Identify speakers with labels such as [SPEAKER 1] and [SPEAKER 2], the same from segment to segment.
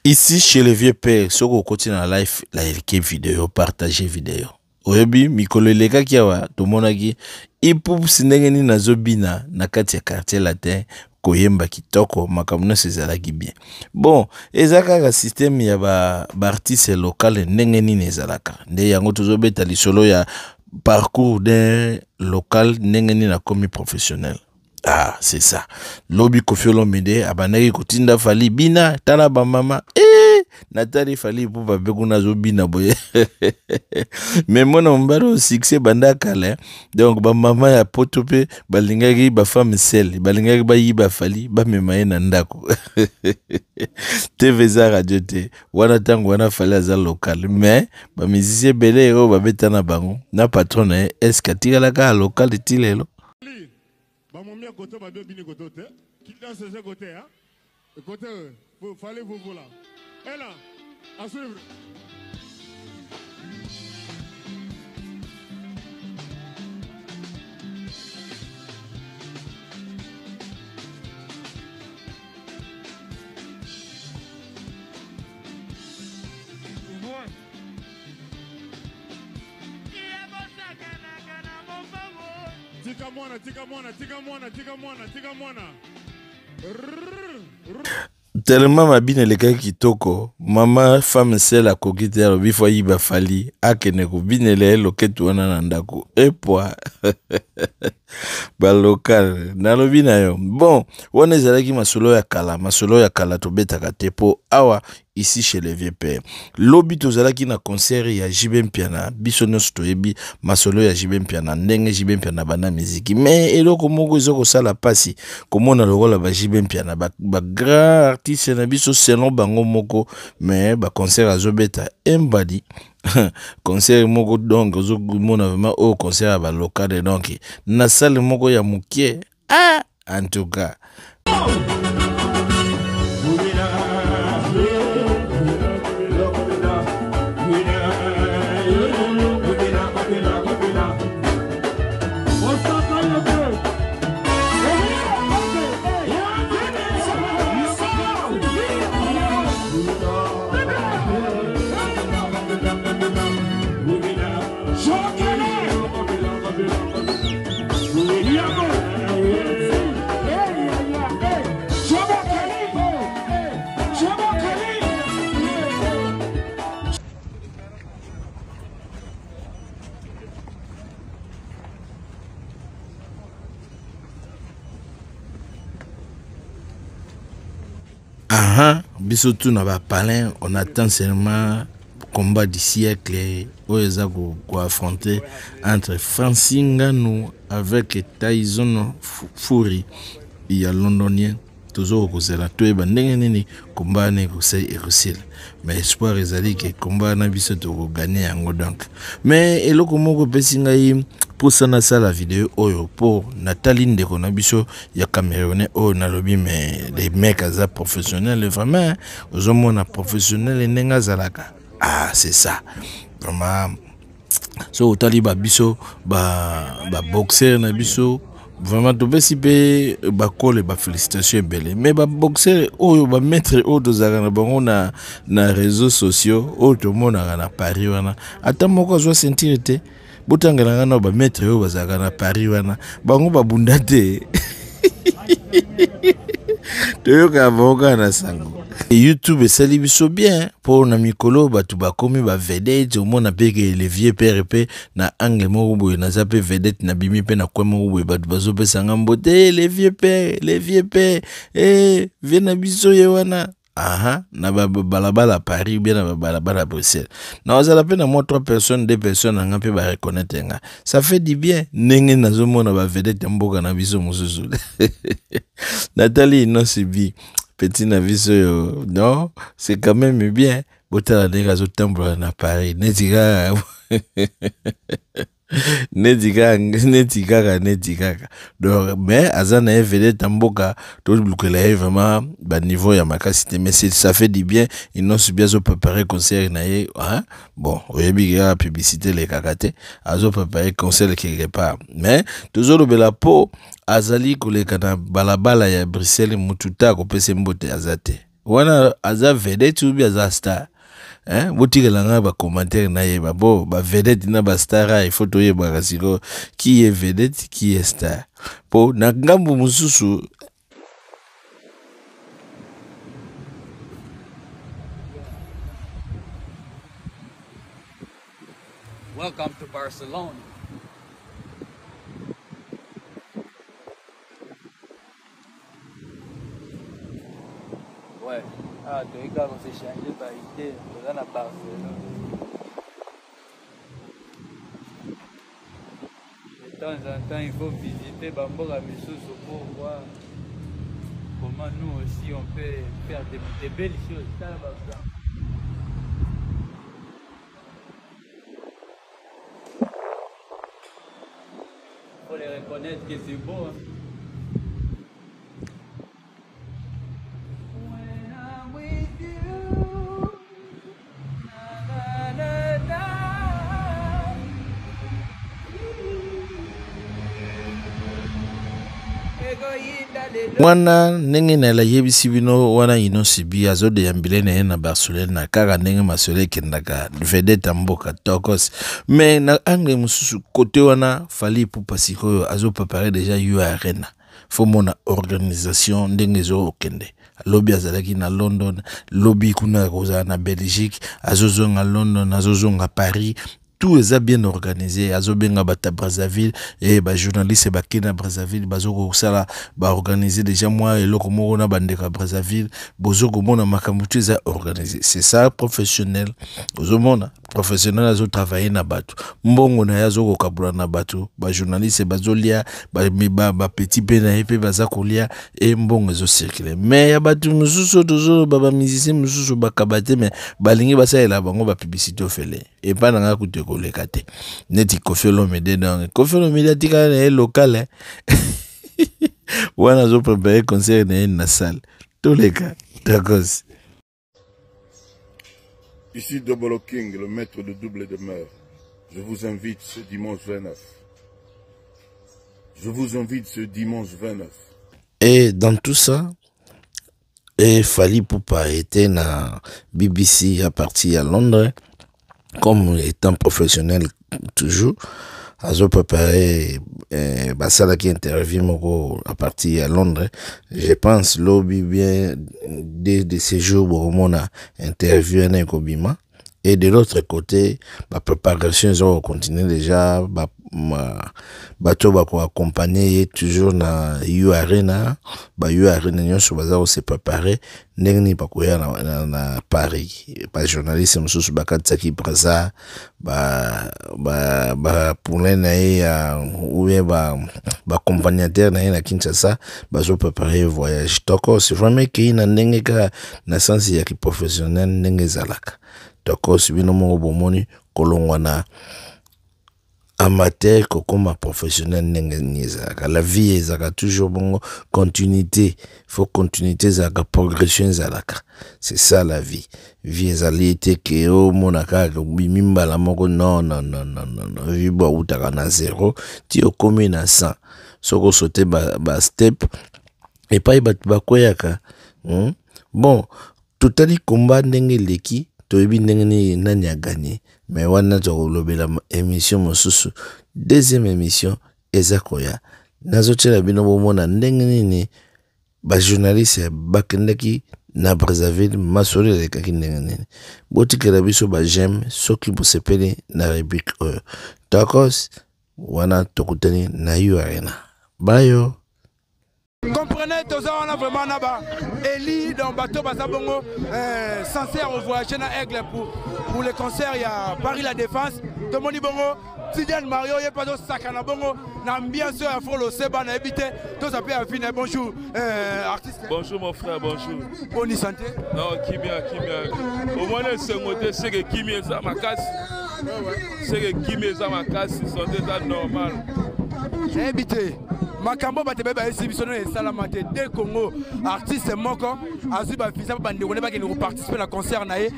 [SPEAKER 1] Ici chez le vieux père, soki okoti na live, like video, partager video. Oyebi mikolo elekaki awa tomonaki Ipups ndenge nini azobina na kati ya quartier latin, koyemba kitoko, makambo nyonso ezalaki bien. Bon, eza kaka système ya ba artiste local ndenge nini ezalaka. Nde yango tozobeta lisolo ya parcours d'un local ndenge nini akomi professionnel. Ah, c'est ça. Lobi Koffi Olomide abandaki kotinda Fally bina tala ba mama. Eh, natali Fally Ipupa pe kuna azobina boye. Mais mwana mobali oyo succès banda kala, hein. Donc ba mama ya poto pe balingaki ba femme seule, balingaki bayiba Fally bamema ye na ndako. TV eza radio te. Wana tango wana Fally aza local, mais ba musiciens ebele oyo babeta na bango na patron na ye, est-ce que atikalaka local ti lelo?
[SPEAKER 2] Bamomi ya koto babi obini koto te. Qui danse ce côté, hein? Côté, vous, fallait vous vous là. Et là, à suivre. Tika mwana, tika mwana, tika mwana, tika mwana, tika mwana.
[SPEAKER 1] Tellement mabina elekaki kitoko, mama femme seule akoki te, alobi fo ayiba Fally akende kobinela ye loketu wana na ndako epwa. Ba local nalobi na yo. Bon, wana ezalaki masolo ya kala, masolo ya kala tobetaka te po awa ici chez le vieux père. Lobi tozalaki na concert ya JB Mpiana, biso nyonso toyebi masolo ya JB Mpiana, ndenge JB Mpiana banda miziki. Mais eloko moko ezo kosala pasi komona lokola ba JB Mpiana ba grand artiste na biso selon bango moko, mais ba concert azobeta embadi concert moko, donc ozomona vraiment oyo concert ya ba local, donc na salle moko ya mokie. Ah, en tout cas. Aha, biso tout na ba palin, on attend seulement combat du siècle oyo eza ko affronter entre Francis Ngannou avec Tyson Fury ya londonien. Tozo kozela toyeba ndenge nini combat wana ekosila, mais espoir ezali ke combat wana biso tokoganye yango. Donc mais eloko moko epesi ngai mposa nasala video oyo po natali ndeko na biso ya Camerounais oyo nalobi, mais les mecs aza professionnel vraiment, ozomona professionnel ndenge azalaka. Ah, c'est ça vraiment. So otali ba biso ba boxeur na biso vraiment topesi mpe bakole ba félicitation ebele, mais ba boxeur oyo ba maître oyo tozalaka na bango na réseaux sociaux oyo tomonaka na Paris wana, ata moko azwa ceinture te. Botangelanga na ba maître oyo bazalaka na Paris wana, bango babunda te. Toyokaka bango kaka na sango. YouTube esali biso bien mpo na mikolo bato bakomi ba vedette, omona mpe ke le vieux père mpe na angle moko boye naza mpe vedette, nabimi mpe na coin moko boye bato bazopesa nga mbote, eh, le vieux père, le vieux père, eh, vieux na biso ye wana. Aha, na ba balabala Paris bien na ba balabala Bruxelles. Na ozala pe na moi 3 personnes, 2 personnes nga pe ba reconnaître nga. Ça fait du bien ndenge nazomona ba vedette ya mboka na biso mosusu. Nathalie Innoss'B, petit na biso yo. Non, c'est quand même bien. Botala ndenge azotambola na Paris. Neti kaka neti kaka, neti kaka, neti kaka. Donc, mais aza na ye vedette ya mboka, tolukela ye vraiment ba niveau ya makasi te, mais ça fait du bien. Innoss'B azo préparer concert na ye, hein? Bon, oyebi kaka publicité elekaka te, azo préparer concert quelque part. Mais tozolobela po azali koleka na balabala ya Bruxelles, mutu ta akopesa mbote aza te. Wana aza vedette ou bien aza star? Hein? Botikela nga ba commentaire nayeba. Bo ba vedette na ba star ah, il faut toyebaka sikoyo qui est vedette, qui est star. Po na ngambo mosusu.
[SPEAKER 3] Welcome to Barcelona. Ouais. Ah, toyei kaka kosechange ba idée, toza na Barcelone. De temps en temps, il faut visiter bamboka misusu pour voir comment nous aussi on peut faire de belles choses. Tala ba plan. Faut les reconnaître que c'est beau. Hein. When I'm with you, na, na, na, na.
[SPEAKER 1] Wana ndenge nayebisi bino wana Innoss'B azodeyambile na ye na Barcelona kaka ndenge masolo ekendaka vedette ya mboka tokos. Mais na angle mosusu kote wana Fally Ipupa sikoyo azoprepare déjà U Arena. Faut mona organisation ndenge ezokende. Lobi azalaki na London, lobi kuna akozala na Belgique, azozonga London, azozonga Paris. Tout eza bien organisé. Azobenga bato ya Brazzaville e ba journaliste bakei na Brazzaville, bazokosala baorganiser déjà mwa eloko moko na bandeko ya Brazzaville. Bozokomona makambo tout eza organisé. C'est ça professionnel. Ozomona professionnel azotravaille na bato, mbongo na ye azokokabola na bato, ba journaliste bazolia, ba petit mpe na ye mpe baza kolia e mbongo ezocircule. Mais ya bato mosusu oyo tozoloba, ba musicien mosusu bakaba te, mais balingi basalela bango ba publicité ofele. Epai na ngai kutu ekoleka te neti Koffi Olomide. Donc Koffi Olomide atikala na ye local, hein? Wana azoprépare concert na ye na salle. Toleka tokos.
[SPEAKER 2] Ici Dobolo King, le maître de double demeure. Je vous invite ce dimanche 29. Je vous invite ce dimanche 29.
[SPEAKER 1] Et dans tout ça, et Fally Ipupa était na BBC à partir à Londres, comme étant professionnel toujours, azo préparé, eh, basalaki interview moko à partir à Londres. Je pense lobi bien deux de ces jours bokomona interview na ekobima. Et de l'autre côté, ba préparation ezo continuer déjà, ba, ma, bato bako accompagner ye toujours na U Arena, ba U Arena nyonso baza ko se préparer ndenge nini bakoya na Paris. Ba journaliste mosusu bakatisaki Brazza, ba poulain na ye ya, ou bien ba accompagnateur na ye na Kinshasa, bazo préparer voyage. Toko, c'est vraiment ekei na ndenge kaka na sens ya ki professionnel ndenge ezalaka. Tokos bino moko bomoni kolongwa na amateur kokoma professionnel ndenge nini ezalaka. La vie ezalaka toujours bongo, continuité. Faut continuité ezalaka, progression ezalaka. C'est ça la vie. Vie ezali ete ke omona kaka obimi mbala moko. Non, non, non, non, non, non. Vie bo awutaka na 0 ti okomi na 100. Soki osote ba step epai bato bakweyaka. Bon, totali combat ndenge eleki, toyebi ndenge nini nani a gagné. Mais wana tokolobela émission mosusu. Deuxième émission eza koya. Nazotiela bino bomona ndenge nini ba journaliste bakendaki na Brazzaville, masolo elekaki ndenge nini. Botikela biso ba j'aime soki bosepeli na rubrique oyo. Tokos, wana tokutani na U Arena. Bayo.
[SPEAKER 4] Comprenez, toza wana vraiment na ba Eli dans bateau baza bongo, censé voyager na Aigle pour le concert ya Paris la Défense. Tomoni bongo Tidiane Mario ye pazo sakana bongo na ambiance ya Frolo Seba na ebité toza pe afine. Bonjour artiste.
[SPEAKER 5] Bonjour mon frère, bonjour.
[SPEAKER 4] Bonne santé.
[SPEAKER 5] Non, qui bien, qui bien. Au moins c'est ngote c'est que qui bien ça makasi. C'est que qui bien ça makasi, santé ça normal.
[SPEAKER 4] Ebité. Makambo bato bayeba esi biso no esalama te. De Congo artiste moko azwi ba visa ba ndeko ne bakende ko participer na concert na ye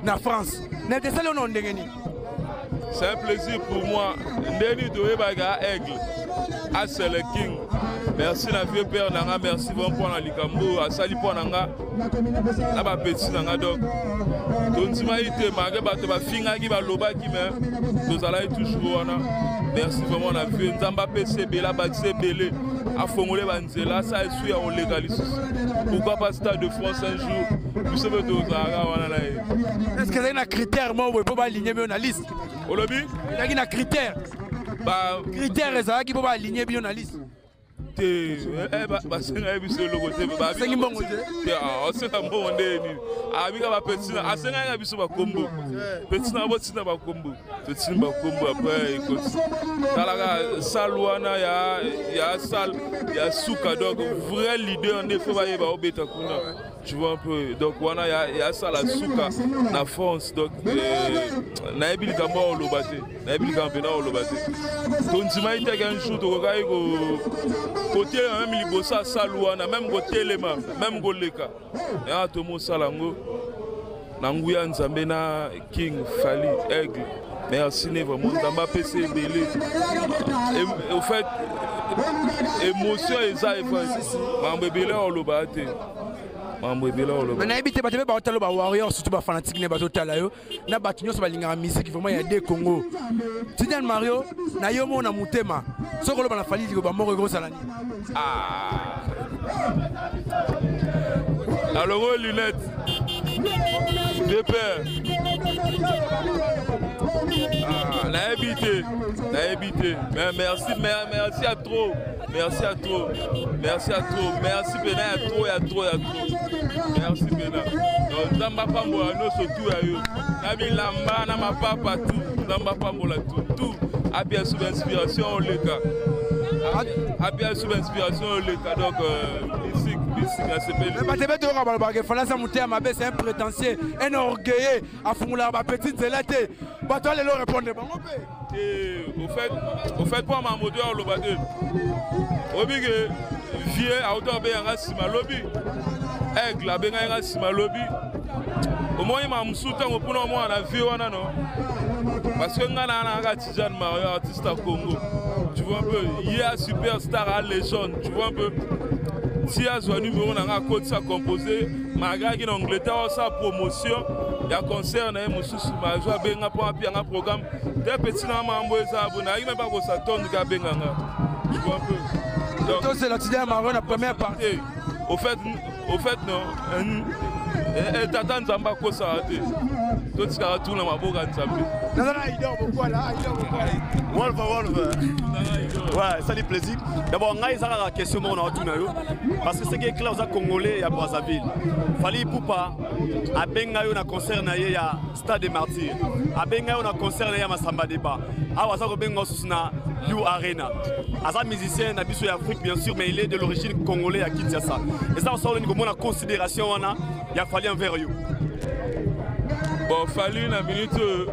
[SPEAKER 4] na France. Na tesali ono ndenge nini?
[SPEAKER 5] C'est un plaisir pour moi. Ndeni toyebaka Aigle. Asele King. Merci na vieux père na nga, merci vraiment mpo na likambo oyo asali mpo na nga na bapeti na nga. Donc tondimaki te malgré bato bafingaki, balobaki, mais tozalaki toujours wana. Merci vraiment na vieux. Nzambe apesi ebele, abakisi ebele, afongole banzela, asala esu ya koleka lisusu. Pourquoi pas Stade de France un jour? Biso mpe tozalaka wana na ye.
[SPEAKER 4] Est ce que ezalaki na critère moko boye mpo baligne bino na liste?
[SPEAKER 5] Olobi?
[SPEAKER 4] Ezalaki na critère?
[SPEAKER 5] Ba
[SPEAKER 4] critère ezalaki mpo baligne bino na liste?
[SPEAKER 5] Te, basengaki biso eloko te.
[SPEAKER 4] Basengi mbongo te?
[SPEAKER 5] Te, asenga mbongo nde nini? Abika bapeti na asengaki na biso bakombo, peti na botina bakombo, totini bakombo. Après ekoti, talaka salle wana ya salle ya suka. Donc vrai leader nde fo bayeba obeta kuna, tu vois un peu. Donc wana ya salle ya suka na France. Donc nayebi likambo ya oloba te, nayebi likambo mpena oloba te. Tondimaki teke un jour tokokaki kotelema même liboso ya salle wana, même kotelema, même koleka yaka. Tomosala yango na nguya Nzambe na King Fally Aigle. Merci ne vraiment, Nzambe apesi ebele. Au fait, émotion eza makambo ebele oloba te, makambo ebele oloba.
[SPEAKER 4] Nayebi te, bato mpe baotala, ba warrior, surtout bafanatike ne bazotala yo na bato nyonso balingaka musique vraiment ya de Congo. Tidiane Mario, na yo moko na motema, soki oloba na Fally liloba moko, ekozala nini?
[SPEAKER 5] Ah. Alongo lunette de père. Ah, nayebi te, nayebi te, mais merci, merci à trop, merci à trop, merci à trop, merci pena ya trop, ya trop, ya trop. Merci pena. Donc Nzambe apambola nyonso tu ya yo na bilamba na mapapa tu. Nzambe apambola tu tu, apia sous inspiration oleka, apia sous inspiration oleka. Donc musique, musique, nasepeli.
[SPEAKER 4] Bato ebe toyoka balobaka Fally aza motema mabe, c'est un prétentieux, un orgueilleux, afungolaka bapeti nzela te. Bato alelo répondre bango mpe.
[SPEAKER 5] Te, au fait mpo makambo to ya oloba te, oyebi ke vieux auto abenganga nsima lobi, Aigle abengaki nga nsima lobi. Omoni makambo mosusu ntango mpuna omona na vie wana, no, parce que nga na nanga Tidiane Mario, artiste à Congo, tu vois un peu. Ye a superstar, a légende, tu vois un peu. Ti azwa numéro na nga, akotisa composé malgré aki na Angleterre, osala promotion ya concert na ye mosusu. Mazwa abenga mpo apianga programme te. Petit na makambo eza bo nayaki me bakosatondre ke abenga nga, tu vois un peu.
[SPEAKER 4] Donc tosela Tidiane Mario na première partie.
[SPEAKER 5] Au fait, non, tata Nzambe akosaka te, totikaka tu na maboko ya Nzambe.
[SPEAKER 4] Naza na Aidor Bokwala, Aidor Bokwala.
[SPEAKER 6] Wolve, Wolve. Ouais, ça fait plaisir. D'abord, ngai eza kaka question moko na watuna yo. Parce que ce qui est clair, oza congolais ya Brazzaville. Fally Ipupa abenga yo na concert na ye ya Stade des Martyrs. Abenga yo na concert na ye ya Masamba Débat. Awa aza kobenga yo susu na U Arena. Aza musicien na biso ya Afrique bien sûr, mais il est de l'origine congolais ya Kinshasa. Eza osala nini komona considération wana ya Fally envers yo?
[SPEAKER 5] Bon, Fally na minute oyo